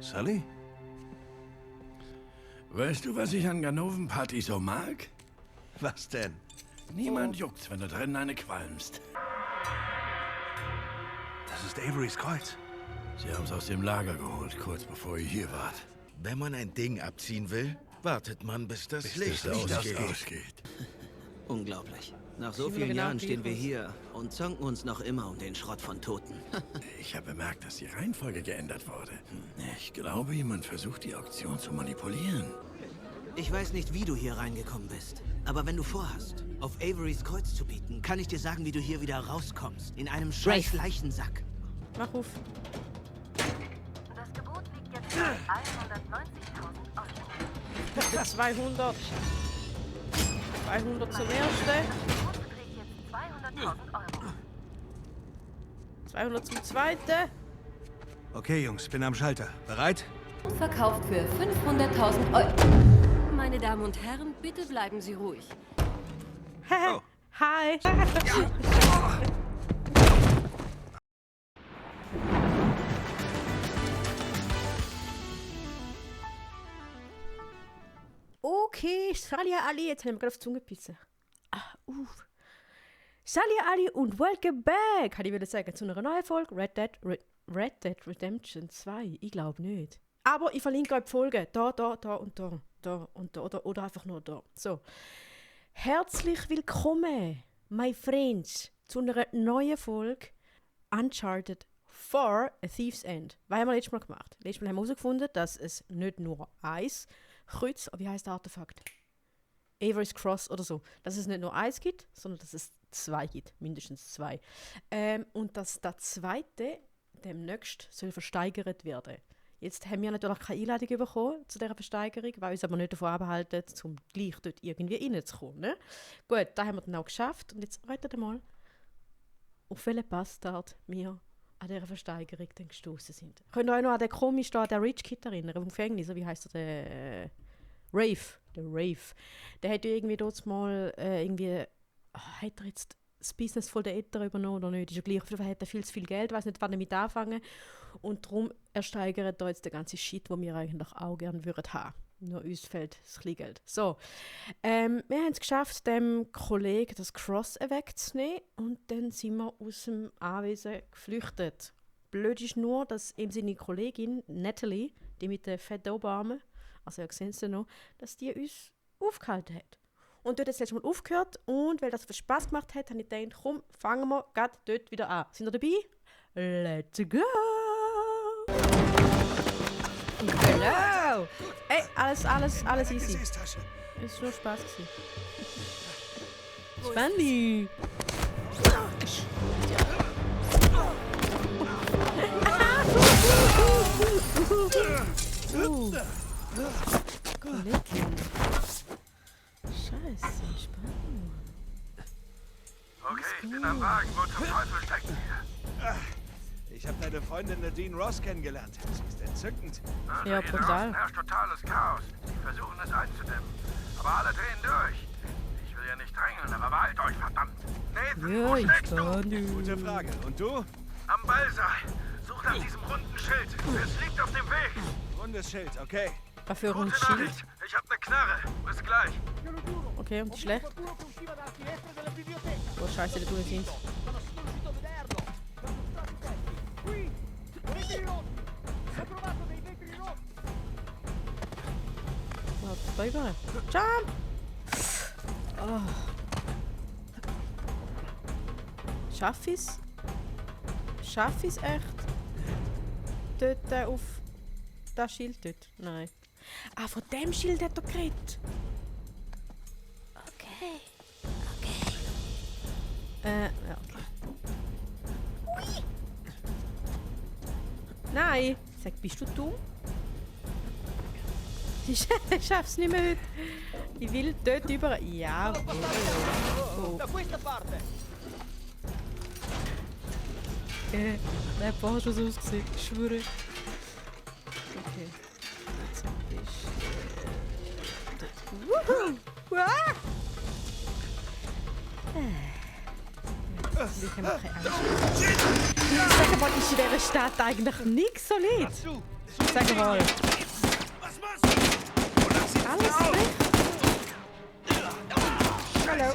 Sully? Weißt du, was ich an Ganoven-Party so mag? Was denn? Niemand juckt's, wenn du drinnen eine qualmst. Das ist Averys Kreuz. Sie haben's aus dem Lager geholt, kurz bevor ihr hier wart. Wenn man ein Ding abziehen will, wartet man, bis das Licht ausgeht. Unglaublich. Nach so vielen Jahren stehen wir hier und zanken uns noch immer um den Schrott von Toten. Ich habe bemerkt, dass die Reihenfolge geändert wurde. Ich glaube, jemand versucht, die Auktion zu manipulieren. Ich weiß nicht, wie du hier reingekommen bist. Aber wenn du vorhast, auf Averys Kreuz zu bieten, kann ich dir sagen, wie du hier wieder rauskommst. In einem scheiß Leichensack. Mach auf. Das Gebot liegt jetzt bei 190.000 Euro. 200. 200 zum ersten. Das Gebot beträgt jetzt 200.000 Euro. 200 zum zweiten. Okay, Jungs, bin am Schalter. Bereit? Verkauft für 500.000 Euro. Meine Damen und Herren, bitte bleiben Sie ruhig. Oh. Hi. Okay, Sali Ali, jetzt haben wir gerade auf die Zunge gebissen. Sali Ali und welcome back, kann ich wieder sagen, zu einer neuen Folge Red Dead Redemption 2. Ich glaube nicht. Aber ich verlinke euch die Folgen. Da und da. Oder einfach nur da. So. Herzlich willkommen, my friends, zu einer neuen Folge Uncharted 4 A Thief's End. Was haben wir letztes Mal gemacht? Letztes Mal haben wir herausgefunden, dass es nicht nur eins Kreuz, wie heißt der Artefakt? Averys Cross oder so. Dass es nicht nur eins gibt, sondern dass es zwei gibt. Mindestens zwei. Und dass der zweite demnächst soll versteigert werden. Jetzt haben wir natürlich keine Einladung bekommen zu dieser Versteigerung, weil uns aber nicht davon abhalten, um gleich dort irgendwie reinzukommen. Ne? Gut, das haben wir dann auch geschafft. Und jetzt ratet mal, auf welchen Bastard wir an dieser Versteigerung dann gestoßen sind. Könnt ihr euch noch an den komischen der Rich Kid erinnern, im Gefängnis, wie heisst er, der Rafe. Der Rafe. Der hat ja irgendwie dort mal hat er jetzt das Business von der Eltern übernommen oder nicht? Ist ja gleich, auf jeden Fall hat er viel zu viel Geld, weiß nicht, wann damit anfangen. Und darum ersteigert er jetzt den ganzen Shit, den wir eigentlich auch gerne würden haben. Nur uns fehlt das Kleingeld. So, wir haben es geschafft, dem Kollegen das Cross wegzunehmen und dann sind wir aus dem Anwesen geflüchtet. Blöd ist nur, dass eben seine Kollegin Natalie, die mit den fetten Oberarmen, also ihr seht sie noch, dass die uns aufgehalten hat. Und dort hat es letztes Mal aufgehört und weil das viel Spass gemacht hat, habe ich gedacht, komm, fangen wir gerade dort wieder an. Sind ihr dabei? Let's go! Genau! Ey, alles easy. Es war nur Spaß gewesen. Spannend! Scheiße, spannend. Okay, ich bin am Wagen. Wo zum Teufel steckt ihr? Ich habe deine Freundin Nadine Ross kennengelernt. Sie ist entzückend. Also Ja, hier brutal. draußen herrscht totales Chaos. Die versuchen es einzudämmen. Aber alle drehen durch. Ich will ja nicht drängeln, aber beeilt euch, verdammt. Nathan, Ja, wo ich steckst du? kann nicht. Gute Frage. Und du? Am Ballsaal. Such nach diesem runden Schild. Es liegt auf dem Weg. Rundes Schild, okay. Was für ein Gute Schild? Nachricht. Ich hab ne Knarre. Bis gleich. Okay, und die schlecht? Oh, scheiße, da tun sind. Da über. Jump! Oh. Schaff ich's? Schaff ich's echt? Dort auf das Schild dort? Nein. Ah, von dem Schild hat er geredet. Okay. Ja, okay. Ui. Nein! Sag, bist du dumm? Ich schaff's nicht mehr heute. Ich will dort über. Ja. Oh. Der hat schon so ausgesehen. Ich schwöre. Okay. Jetzt bist du. Ah! Ich habe keine Angst. Sag mal, ist in dieser Stadt eigentlich nichts so lieb? Sag mal. Was machst du? Alles weg. Hallo.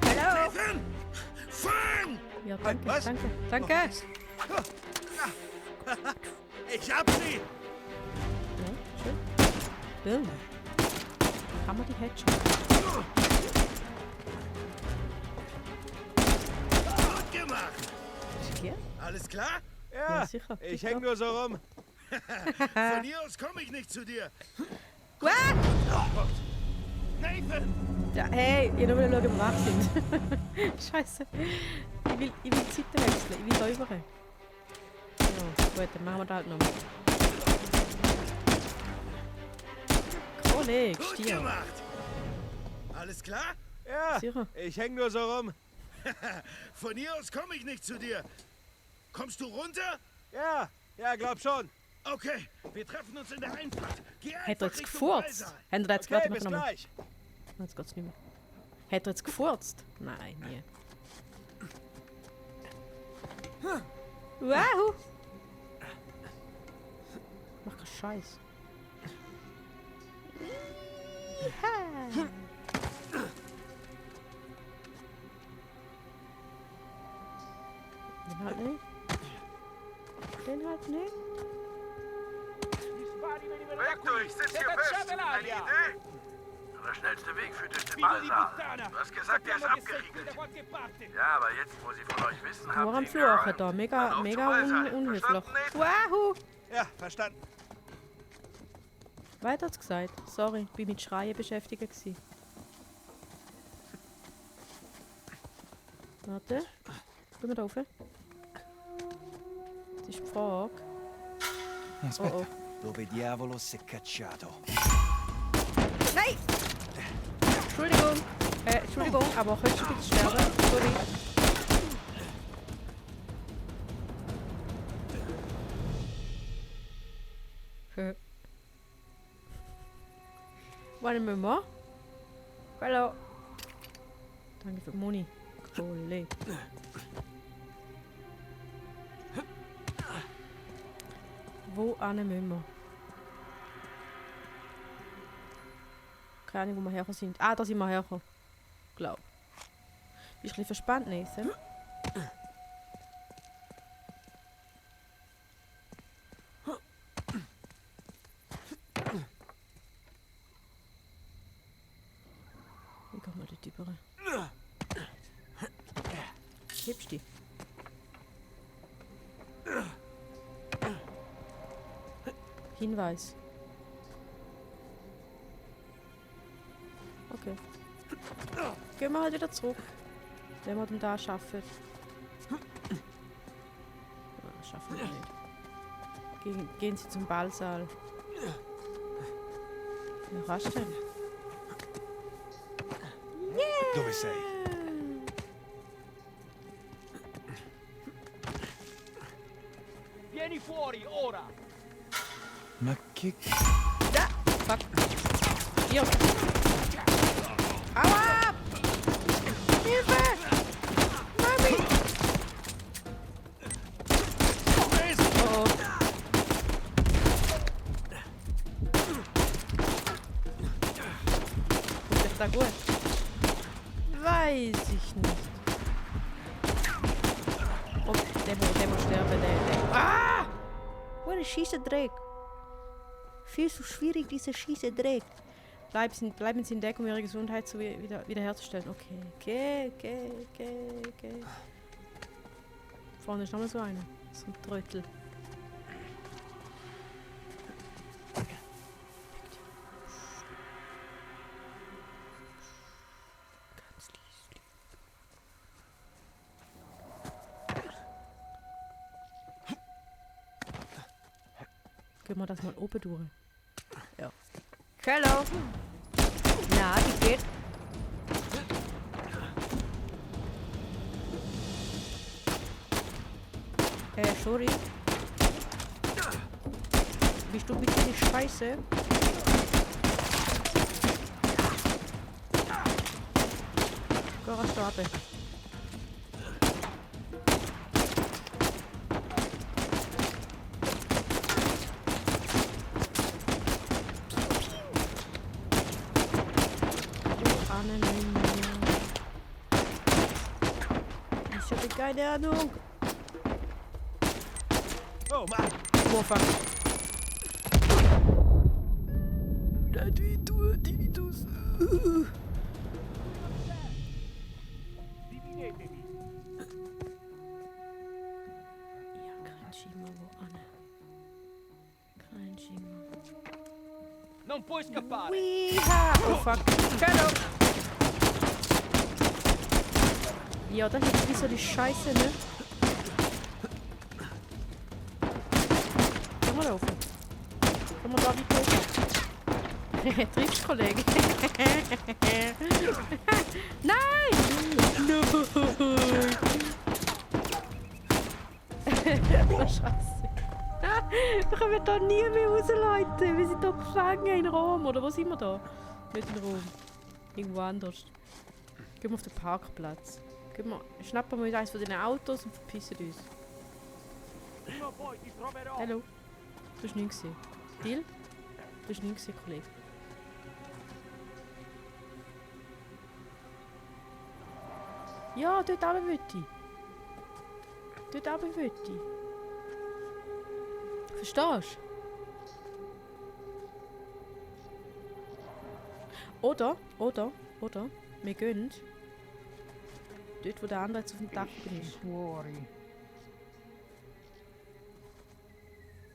Hallo. Nathan! Fang! Ja, danke, Was? danke, danke. Ich hab sie! Ja, schön. Boom. Kann man die Headshot? Gut gemacht! Ja, Alles klar? Ja, sicher. ich Tipptopp. häng nur so rum. Von hier aus komme ich nicht zu dir. What? Nathan! Ja, hey, ich will nur schauen, ob wir wach sind. Scheiße. Ich will die Seite wechseln. Ich will da rüber. Ja, gut, dann machen wir das halt noch. Kollege, Gut Stier. gemacht! Alles klar? Ja, Sicher. ich häng nur so rum. Von hier aus komme ich nicht zu dir. Kommst du runter? Ja, glaub schon. Okay, wir treffen uns in der Einfahrt. Geh einfach Hat er jetzt Richtung gefurzt? Ballsaal. Hat er jetzt Okay, warte, bis noch mal. gleich. Jetzt geht's nicht mehr. Hat er jetzt gefurzt? Nein, nie. Wow! Mach keinen Scheiß. Ja. Den halt nicht. Den halt nicht. Weg du, ich sitz hier fest. Eine Idee? Der schnellste Weg führt durch den Ballsaal. Du hast gesagt, er ist abgeriegelt. Ja, aber jetzt, wo sie von euch wissen, Nur haben am sie ihn Fluchen geräumt. da. Mega, Auf mega zum Ballsaal. unhöflich. Verstanden, Nathan? Wahoo! Ja, verstanden. Weiter hat's gesagt. Sorry, bin mit Schreien beschäftigt gewesen. Warte. Gehen wir da rauf? Das ist die Frage. Aspetta, Oh, dove diavolo si è cacciato? Nein! Entschuldigung. Entschuldigung, aber könntest du bitte sterben? Sorry. Warte mal. Hallo. Danke für die Moni. Kohle. Wo müssen wir? Keine Ahnung, wo wir hergekommen sind. Ah, da sind wir hergekommen. Glaub. Bist du ein bisschen verspannt, Nathan? Wie kommt man dort über? Hebst du? Hinweis. Okay. Gehen wir halt wieder zurück. Wenn wir denn da schaffen. Ja, schaffen wir nicht. Gehen Sie zum Ballsaal. Ja, rasch denn. Dove sei? Vieni fuori, ora! Ma che... Ja, fuck. Hier. Aua! Hilfe! Mami! Oh. Ist das da gut? Weiß ich nicht. Oh, der muss sterben, der. Ah! Oh, der Schießerdreck. Viel zu schwierig, dieser Schießerdreck. Bleiben Sie in Deckung, um Ihre Gesundheit zu wiederherzustellen. Okay. Vorne ist nochmal so einer. So ein Tröttel. Ganz leise. Gehen wir das mal oben durch. Ja. Hallo. Na, wie geht? Sorry. Bist du bitte nicht scheiße? Geh raus da runter. keine Ahnung. Oh Mann! Oh, fuck. Nicht wie du, Tinnitus. Ja, kein Schimmer, wo an. Kein Schimmer. Non puoi scappare! Weeha! Oh, fuck. Hello! Ja, dann hätte ich so die Scheiße, ne? Komm mal laufen. Komm mal da wie hoch. Triffst, Kollege. Nein! No! Scheiße. Wir können da nie mehr raus, Leute. Wir sind hier gefangen in Rom. Oder wo sind wir da? Nicht in Rom. Irgendwo anders. Gehen wir auf den Parkplatz. Schnappen wir uns eines von diesen Autos und verpissen uns. Hallo? Du hast nichts gesehen. Deal? Du hast nichts gesehen, Kollege. Ja, dort runter will ich. Dort runter will ich. Verstehst du? Oder, wir gehen dort, wo der andere jetzt auf dem Dach ist.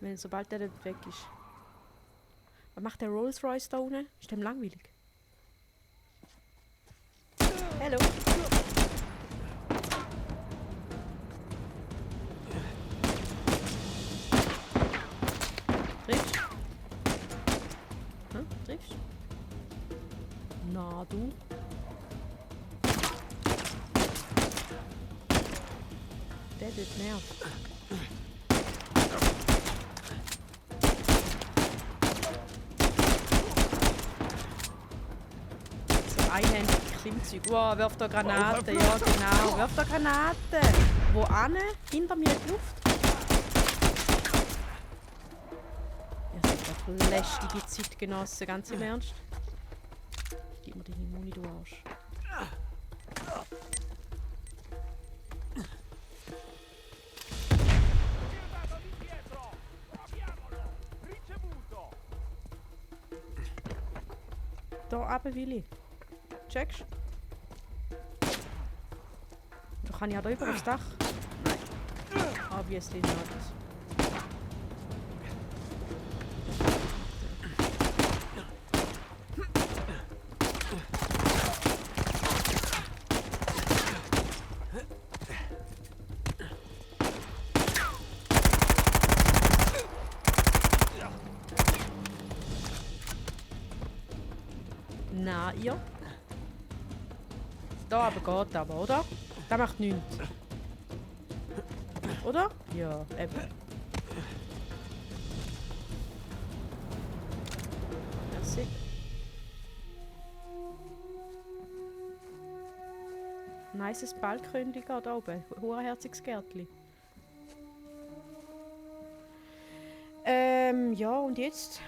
Wenn, sobald der dort weg ist. Was macht der Rolls Royce da unten? Ist dem langweilig? Hallo. Triffst? Hm? Triffst? Na du? Der dort nervt. So einhändig Klimmzeug. Wow, wirf da Granaten. Ja, genau. Wirf da Granaten. Wo ane? Hinter mir in die Luft. Ihr seid doch lästige Zeitgenossen, ganz im Ernst. Gib mir deine Muni, du Arsch. Da runter will ich. Checkst? Da kann ich ja da über aufs Dach. Nein. Obviously not. Na, ihr? Da aber geht aber, oder? Der macht nichts. Oder? Ja, eben. Merci. Nices Balkönchen da oben. Hurenherziges Gärtchen. Ja, und jetzt?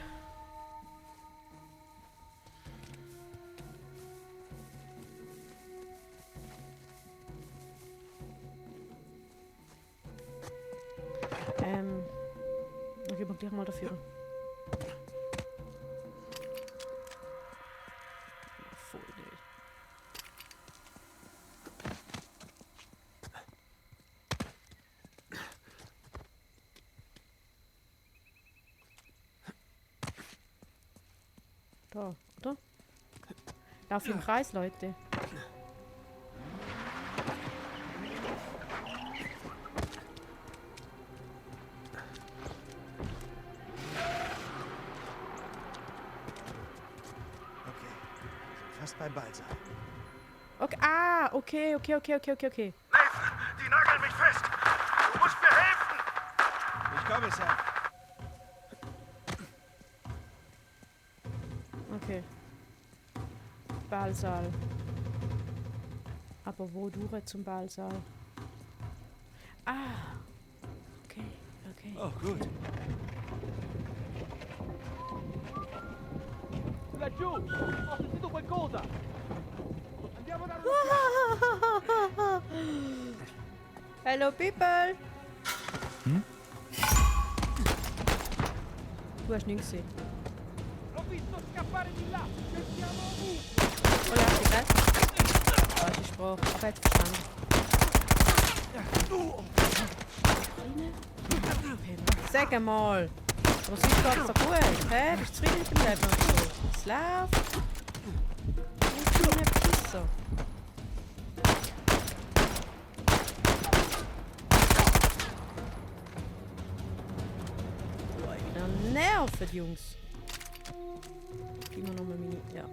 Dann gehen wir gleich mal dafür. Voll nicht. Da, oder? Lauf im Kreis, Leute. Fast beim Ballsaal. Okay, okay. Nathan, die nageln mich fest! Du musst mir helfen! Ich komme, Sam. Okay. Ballsaal. Aber wo durch zum Ballsaal? Ah. Okay. Oh, gut. Laggiù! Ho sentito qualcosa! Andiamo da Hello, people! Du hast nichts gesehen. L'ho visto scappare di là! Cerchiamo ovunque! Oh ja, die Rest. Falsche Sprache, aber jetzt verstanden. Sag mal! Aber sonst geht's doch gut, hä? Bist du zufrieden mit dem Leben oder so? Es läuft. Du kleiner Pisser. Nerven, Jungs. Gib mir nochmal meine. Ja.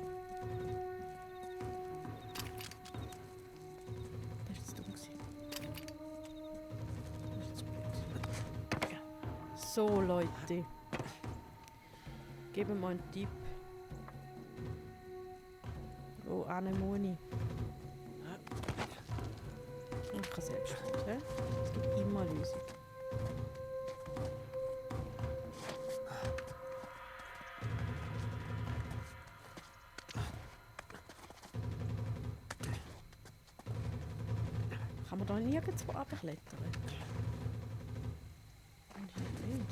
Das ist dumm gewesen. Das ist zu blöd. Ja. So, Leute. Geben wir mal einen Tipp. Oh, Anemone. Ich kann selbst nicht, hä? Es gibt immer Lösungen. Kann man da nirgendwo runterklettern? Anscheinend nicht.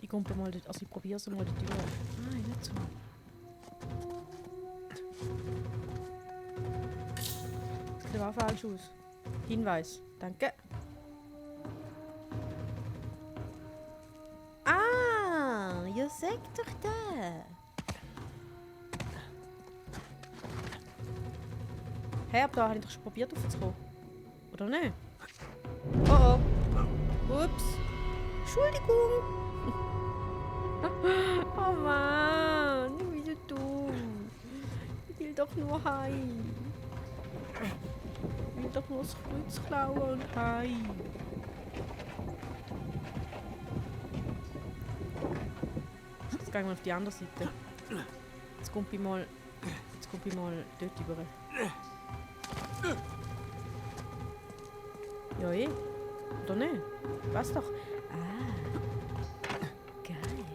Ich komme mal, also ich probiere es mal die Tür. Nein, nicht so. Das sieht auch falsch aus. Hinweis. Danke. Ah, ihr seht doch da. Hey, aber da habe ich doch schon probiert aufzukommen. Oder nicht? Oh oh. Ups. Entschuldigung. Oh Mann, ich bin so dumm. Ich will doch nur heim. Ich will doch nur das Kreuz klauen und heim. Jetzt gehen wir auf die andere Seite. Jetzt kommt ich mal dort über. Ja, eh. Oder nicht? Weiß doch. Ah. Geil.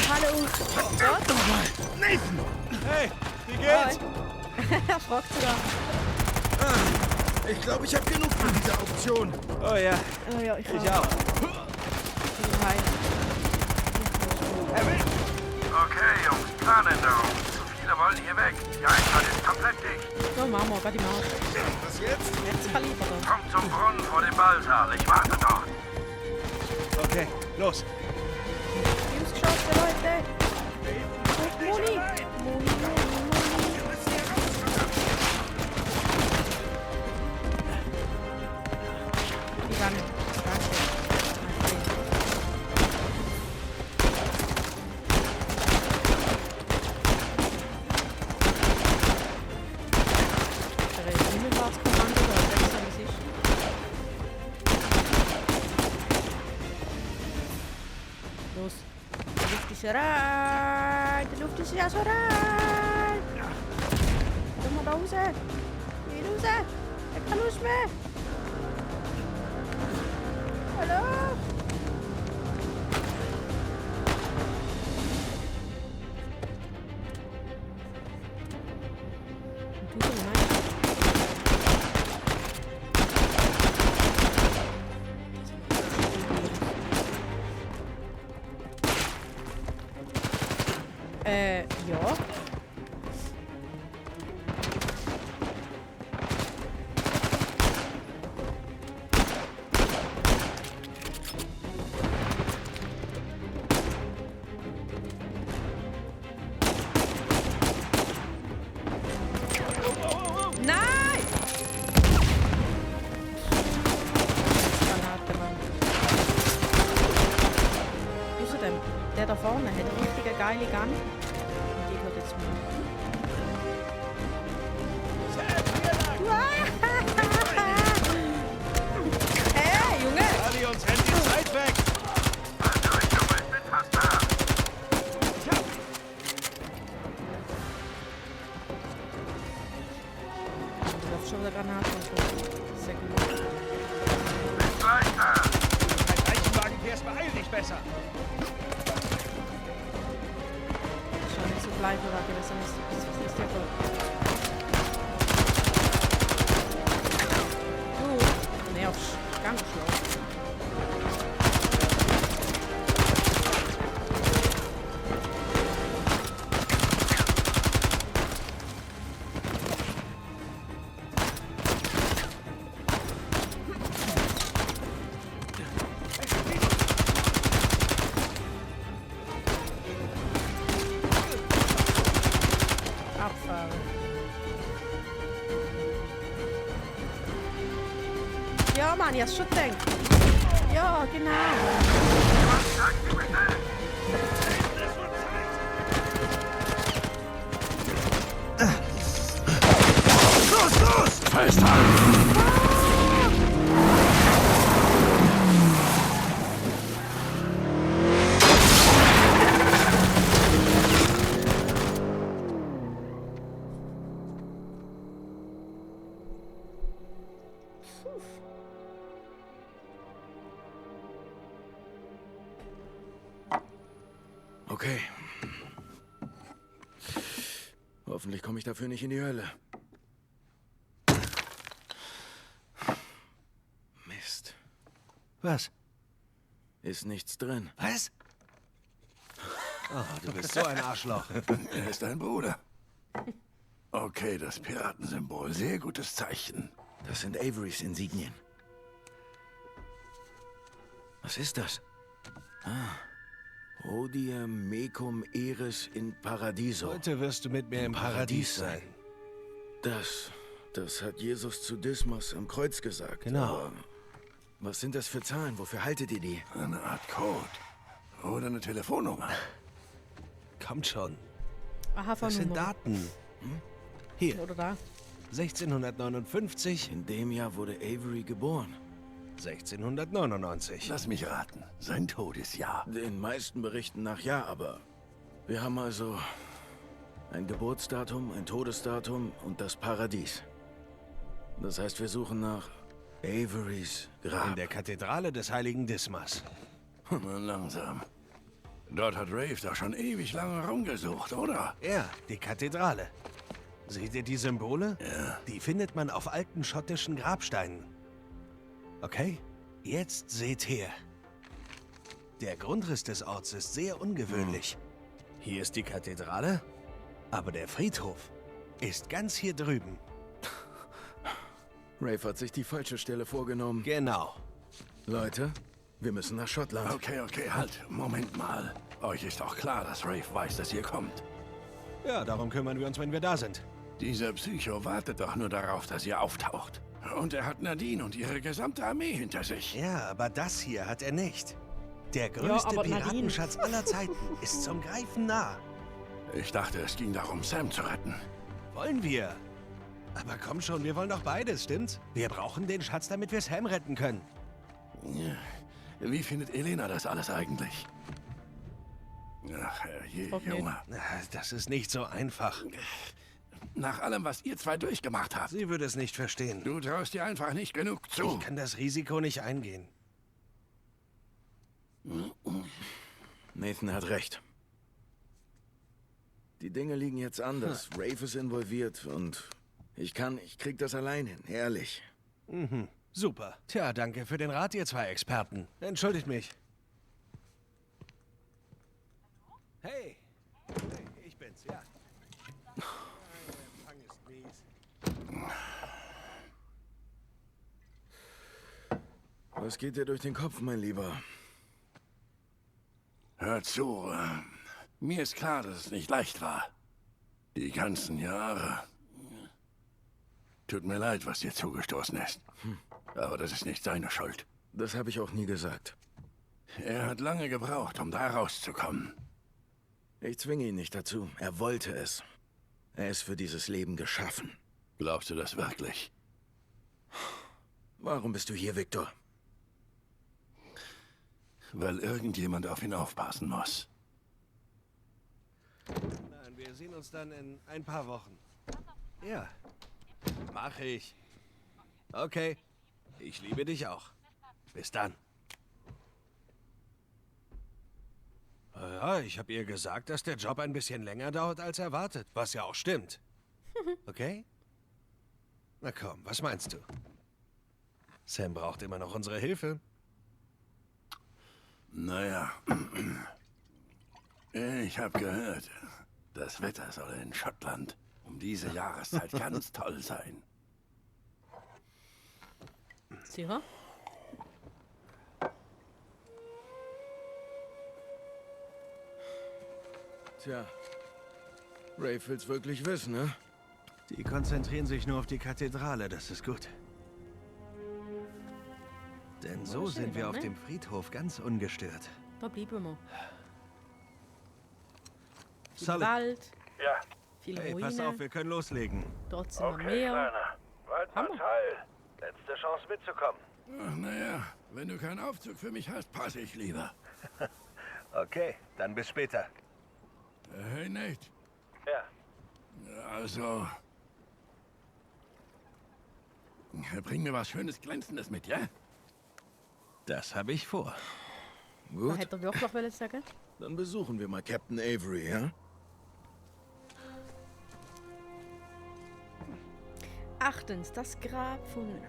Hallo. Warte mal. Nathan! Hey, wie geht's? Er fragt sogar. Ich glaube, ich habe genug von dieser Auktion. Oh ja, Oh ja, ich ich auch. auch. Okay, Jungs, Planänderung. Zu viele wollen hier weg. Die Einfahrt ist komplett dicht. So, machen wir, gerade im Arsch. Was jetzt? Jetzt Kaliber da. Kommt zum Brunnen vor dem Ballsaal. Ich warte dort. Okay, los. Jungs geschossen, Leute. Moni. Moni. Ich kann nicht. Danke. Der ist Himmelfahrtskommando da. Ich weiß nicht, was ist. Los. Die Luft ist rein. Die Luft ist ja so rein. Komm mal da raus. Geh raus. Ich hab keine Lust mehr. Hallo? Und du so nein. Ja. Nein! Der da vorne hat eine richtige geile Gun. Und die gehört jetzt mir. Hey, Junge! Ali, uns rennt die Zeit weg! Also, ich bin fast da. Du hast schon wieder Granaten. Sehr gut. Bis gleich da. Ein Leichenwagen fährst, beeil dich besser! Schau nicht so bleiben, oder? Das ist ja gut. Du nervst. Ganz schlau. Abfahren. Ja, Mann, ich hab's schon gedacht. Ja, genau. Los, los! Festhalten! Okay. Hoffentlich komme ich dafür nicht in die Hölle. Mist. Was? Ist nichts drin. Was? Oh, du bist so ein Arschloch. Er ist dein Bruder. Okay, das Piratensymbol. Sehr gutes Zeichen. Das sind Averys Insignien. Was ist das? Ah. Hodie mecum eris in paradiso. Heute wirst du mit mir im Paradies sein. Das hat Jesus zu Dismas am Kreuz gesagt. Genau. Aber was sind das für Zahlen? Wofür haltet ihr die? Eine Art Code. Oder eine Telefonnummer. Kommt schon. Aha, Das sind Daten. Hier, Oder da. 1659, In dem Jahr wurde Avery geboren. 1699. Lass mich raten. Sein Todesjahr. Den meisten Berichten nach ja, aber wir haben also ein Geburtsdatum, ein Todesdatum und das Paradies. Das heißt, wir suchen nach Averys Grab. In der Kathedrale des heiligen Dismas. Mal langsam. Dort hat Rafe doch schon ewig lange rumgesucht, oder? Ja, die Kathedrale. Seht ihr die Symbole? Ja. Die findet man auf alten schottischen Grabsteinen. Okay, jetzt seht her. Der Grundriss des Orts ist sehr ungewöhnlich. Hier ist die Kathedrale, aber der Friedhof ist ganz hier drüben. Rafe hat sich die falsche Stelle vorgenommen. Genau. Leute, wir müssen nach Schottland. Okay, halt. Moment mal. Euch ist doch klar, dass Rafe weiß, dass ihr kommt. Ja, darum kümmern wir uns, wenn wir da sind. Dieser Psycho wartet doch nur darauf, dass ihr auftaucht. Und er hat Nadine und ihre gesamte Armee hinter sich. Ja, aber das hier hat er nicht. Der größte aber Nadine. Piratenschatz aller Zeiten ist zum Greifen nah. Ich dachte, es ging darum, Sam zu retten. Wollen wir? Aber komm schon, wir wollen doch beides, stimmt's? Wir brauchen den Schatz, damit wir Sam retten können. Wie findet Elena das alles eigentlich? Ach, Okay. Junge. Das ist nicht so einfach. Nach allem, was ihr zwei durchgemacht habt. Sie würde es nicht verstehen. Du traust dir einfach nicht genug zu. Ich kann das Risiko nicht eingehen. Nathan hat recht. Die Dinge liegen jetzt anders. Rafe ist involviert und ich krieg das allein hin, ehrlich. Mhm. Super. Tja, danke für den Rat, ihr zwei Experten. Entschuldigt mich. Hey. Hey, ich bin's, ja. Empfang ist mies. Was geht dir durch den Kopf, mein Lieber? Hör zu. Mir ist klar, dass es nicht leicht war. Die ganzen Jahre. Tut mir leid, was dir zugestoßen ist. Aber das ist nicht seine Schuld. Das habe ich auch nie gesagt. Er hat lange gebraucht, um da rauszukommen. Ich zwinge ihn nicht dazu. Er wollte es. Er ist für dieses Leben geschaffen. Glaubst du das wirklich? Warum bist du hier, Victor? Weil irgendjemand auf ihn aufpassen muss. Nein, wir sehen uns dann in ein paar Wochen. Ja, mach ich. Okay, ich liebe dich auch. Bis dann. Ja, ich habe ihr gesagt, dass der Job ein bisschen länger dauert als erwartet, was ja auch stimmt. Okay? Na komm, was meinst du? Sam braucht immer noch unsere Hilfe. Naja, ich habe gehört, das Wetter soll in Schottland um diese Jahreszeit ganz toll sein. Sicher? Tja, Rafe will's wirklich wissen, ne? Die konzentrieren sich nur auf die Kathedrale, das ist gut. Denn so sind wir auf dem Friedhof ganz ungestört. Da bleiben wir. Viel Sully. Wald, Ja, viele Hey, pass auf, Ruinen, wir können loslegen. dort sind wir mehr. Wald Hammer. Teil. Letzte Chance mitzukommen. Ach, naja, wenn du keinen Aufzug für mich hast, passe ich lieber. Okay, dann bis später. Hey, Nate. Ja. Also... Bring mir was Schönes, Glänzendes mit, ja? Das habe ich vor. Was Gut, hätte er wirklich wollen sagen? dann besuchen wir mal Captain Avery, ja? Achtens, das Grab von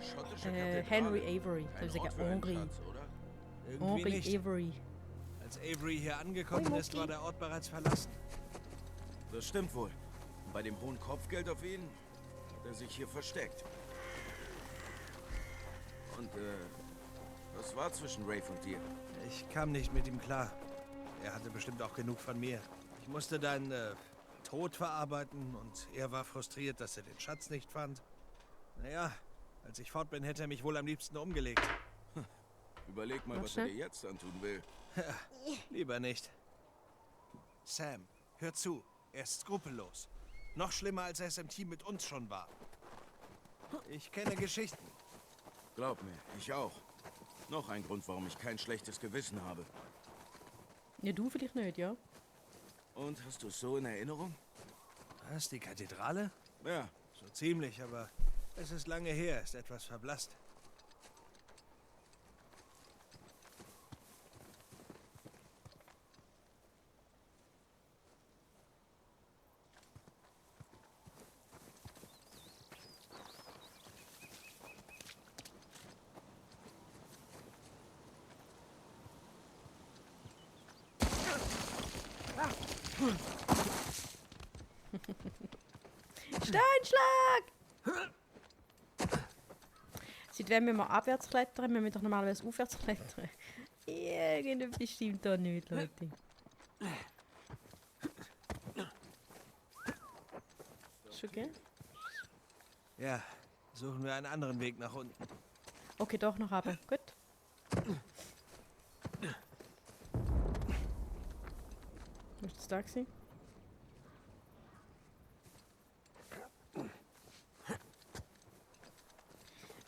Henry Avery. Also sagen Henry. Irgendwie Henry nicht. Avery. Als Avery hier angekommen ist, war der Ort bereits verlassen. Das stimmt wohl. Und bei dem hohen Kopfgeld auf ihn hat er sich hier versteckt. Und, was war zwischen Rafe und dir? Ich kam nicht mit ihm klar. Er hatte bestimmt auch genug von mir. Ich musste deinen Tod verarbeiten und er war frustriert, dass er den Schatz nicht fand. Naja, als ich fort bin, hätte er mich wohl am liebsten umgelegt. Überleg mal, was er dir jetzt antun will. Lieber nicht. Sam, hör zu. Er ist skrupellos. Noch schlimmer, als er es im Team mit uns schon war. Ich kenne Geschichten. Glaub mir, ich auch. Noch ein Grund, warum ich kein schlechtes Gewissen habe. Ja, du vielleicht nicht, ja? Und, hast du es so in Erinnerung? Was, die Kathedrale? Ja, So ziemlich, aber es ist lange her, ist etwas verblasst. Steinschlag! Seit wann müssen wir abwärts klettern? Wir müssen doch normalerweise aufwärts klettern. Irgendetwas stimmt da nicht, Leute. Schon okay? Ja, suchen wir einen anderen Weg nach unten. Okay, doch noch runter. Gut. Was ist das da gewesen?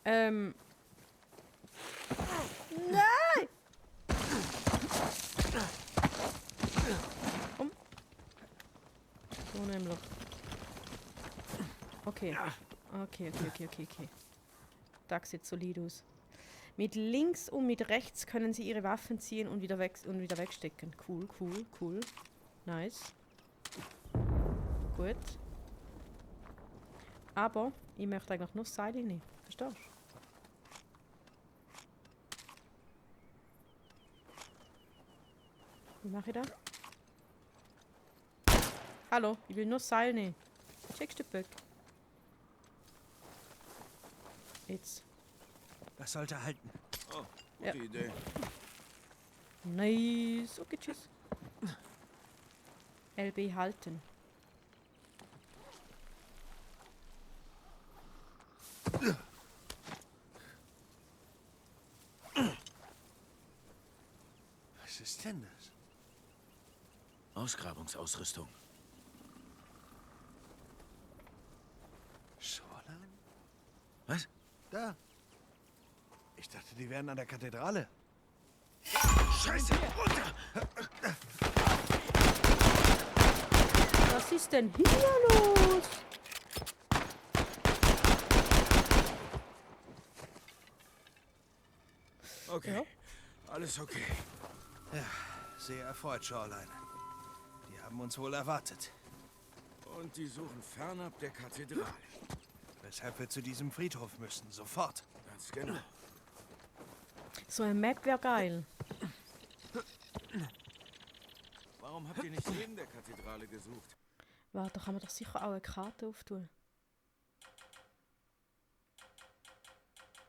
Nein! Komm. So nämlich. Okay. Okay. Das sieht solid aus. Mit links und mit rechts können sie ihre Waffen ziehen und wieder wegstecken. Cool. Nice. Gut. Aber ich möchte eigentlich nur Seile nehmen. Verstehst du? Wie mache ich das? Hallo, ich will nur Seil nehmen. Checkst du Böck? Jetzt. Das sollte halten. oh, gute Ja. Idee. Nice. Okay, tschüss. LB halten. ist denn das? Ausgrabungsausrüstung. Shoreline? Was? Da. Ich dachte, die wären an der Kathedrale. Scheiße! Runter! Was ist denn hier los? Okay. Ja. Alles okay. Ja, sehr erfreut, Shoreline. Die haben uns wohl erwartet. Und die suchen fernab der Kathedrale. Weshalb wir zu diesem Friedhof müssen. Sofort. Ganz genau. So ein Map wäre geil. Warum habt ihr nicht neben der Kathedrale gesucht? Warte, da kann man doch sicher auch eine Karte auftun.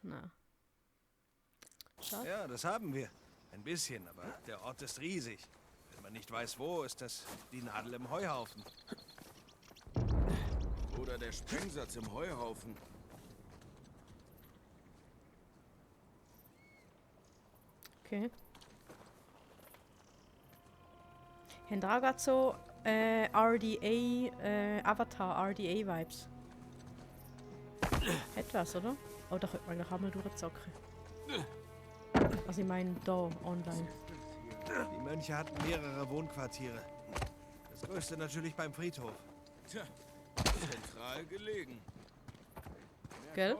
Na. Schade. Ja, das haben wir. Ein bisschen, aber der Ort ist riesig. Wenn man nicht weiß, wo, ist das die Nadel im Heuhaufen. Oder der Sprengsatz im Heuhaufen. Okay. Haben da gerade so RDA, Avatar, RDA-Vibes. Etwas, oder? Oh, da könnte man eigentlich auch mal durchzocken. Also ich meine da, online. Die Mönche hatten mehrere Wohnquartiere. Das größte natürlich beim Friedhof. Tja, zentral gelegen. Gell?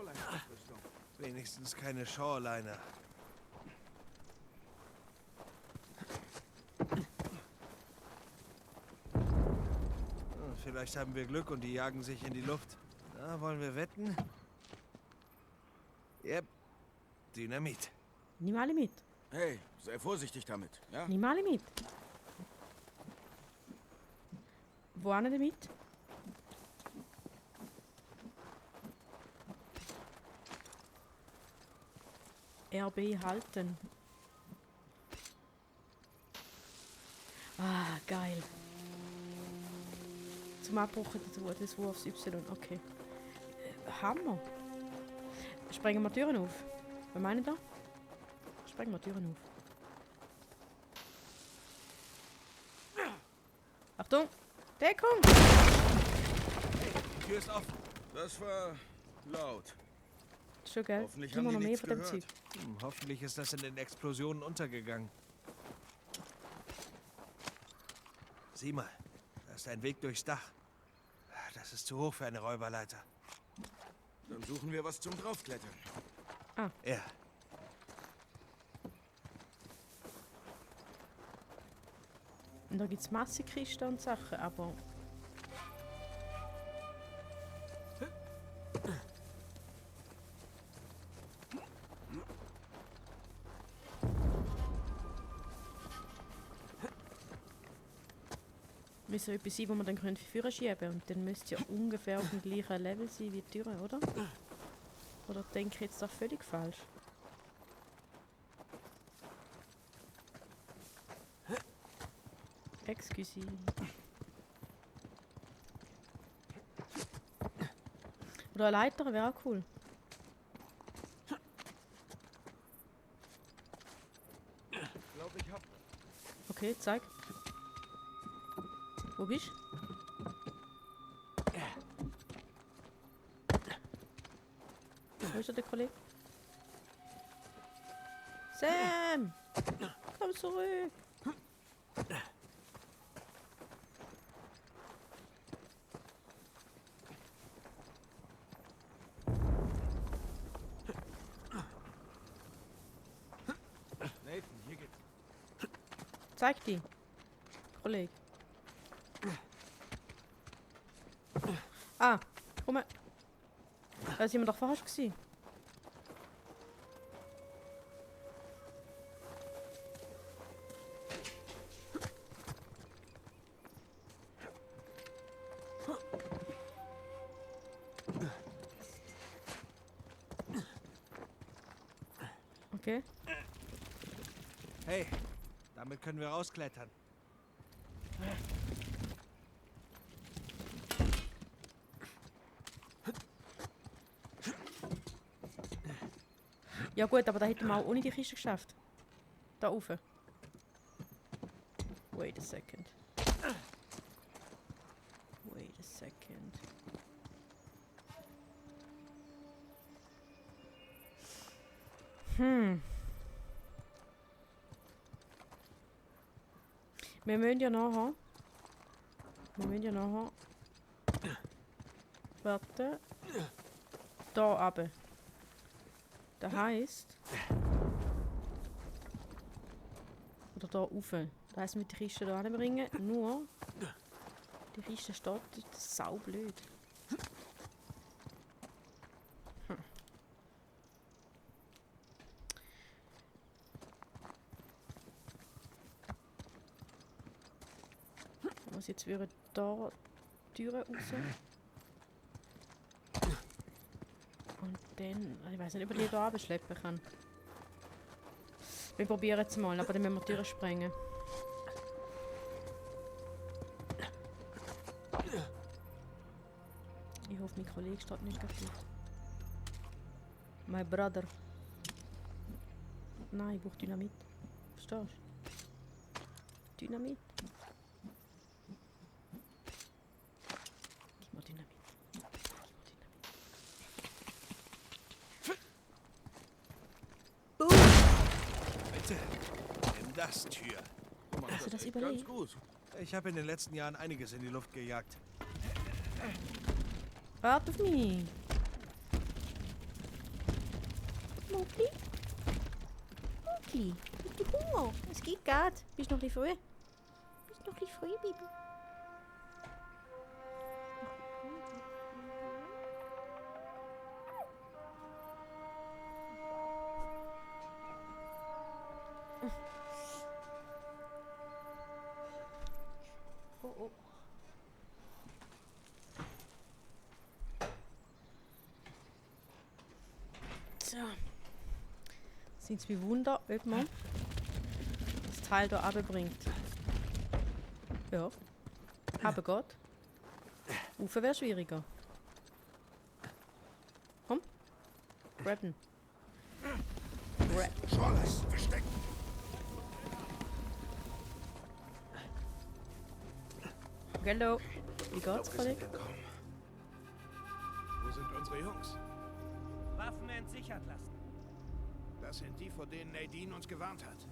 Wenigstens keine Shoreliner. Vielleicht haben wir Glück und die jagen sich in die Luft. Na, wollen wir wetten? Yep. Dynamit. Nimm alle mit. Hey, sei vorsichtig damit, ja? Nimm alle mit. Wo an damit? RB halten. Ah, geil. Zum Abbruch des Wurfs Y, okay. Hammer. Sprengen wir Türen auf. Was meinen da? Sprengen wir Türen auf. Achtung! Deckung! Die Tür ist offen. Das war laut. Schon geil. Hoffentlich Gib haben mir die noch mehr nichts von dem gehört. Zeug. Hoffentlich ist das in den Explosionen untergegangen. Sieh mal, da ist ein Weg durchs Dach. Das ist zu hoch für eine Räuberleiter. Dann suchen wir was zum Draufklettern. Ja. Und da gibt es Massenkisten und Sachen, aber... Müsste etwas sein, wo man dann für Führer schieben können. Und dann müsste ja ungefähr auf dem gleichen Level sein wie die Türe, oder? Oder denke ich jetzt da völlig falsch? Excuse. Oder eine Leiter wäre auch cool. Ich glaube, ich hab. Okay, zeig. Wo bist du? Wo ist der Kollege? Sam! Komm zurück! Nathan, hier geht's. Zeig die. Kollege. Ah, komm mal. Da ist jemand doch vorher schon gewesen. Okay. Hey, damit können wir rausklettern. Ja gut, aber da hätten wir auch ohne die Kiste geschafft. Da rauf. Wait a second. Wait a second. Wir müssen ja nachher. Warte. Da runter. Das heisst. Oder da rauf. Das heisst, mit der Kiste da hinbringen. Nur. Die Kiste steht. Das ist saublöd. Was jetzt wäre da die Türe raus. Und dann, ich weiß nicht, ob ich die hier abschleppen kann. Wir probieren es mal, aber dann müssen wir die Türe sprengen. Ich hoffe, mein Kollege steht nicht dafür. My brother. Nein, ich brauche Dynamit. Verstehst du? Dynamit. Gib mir Dynamit. Bitte, nimm das, Tür. Hast du das Ganz überlegt? gut. Ich habe in den letzten Jahren einiges in die Luft gejagt. Warte auf mich. Mugli? Mugli, hast du Hunger? Es geht gerade. Bist noch ein bisschen früh? Bist noch ein bisschen früh, Baby? Oh, oh. So. Sind es wie Wunder, ob man das Teil hier runterbringt. Ja. Aber geht. Ufer wäre schwieriger. Komm. Grabben. Schorles, versteckt. Hallo. Wie geht's, Kollege? Wo sind unsere Jungs? Waffen entsichert lassen. Das sind die, vor denen Nadine uns gewarnt hat.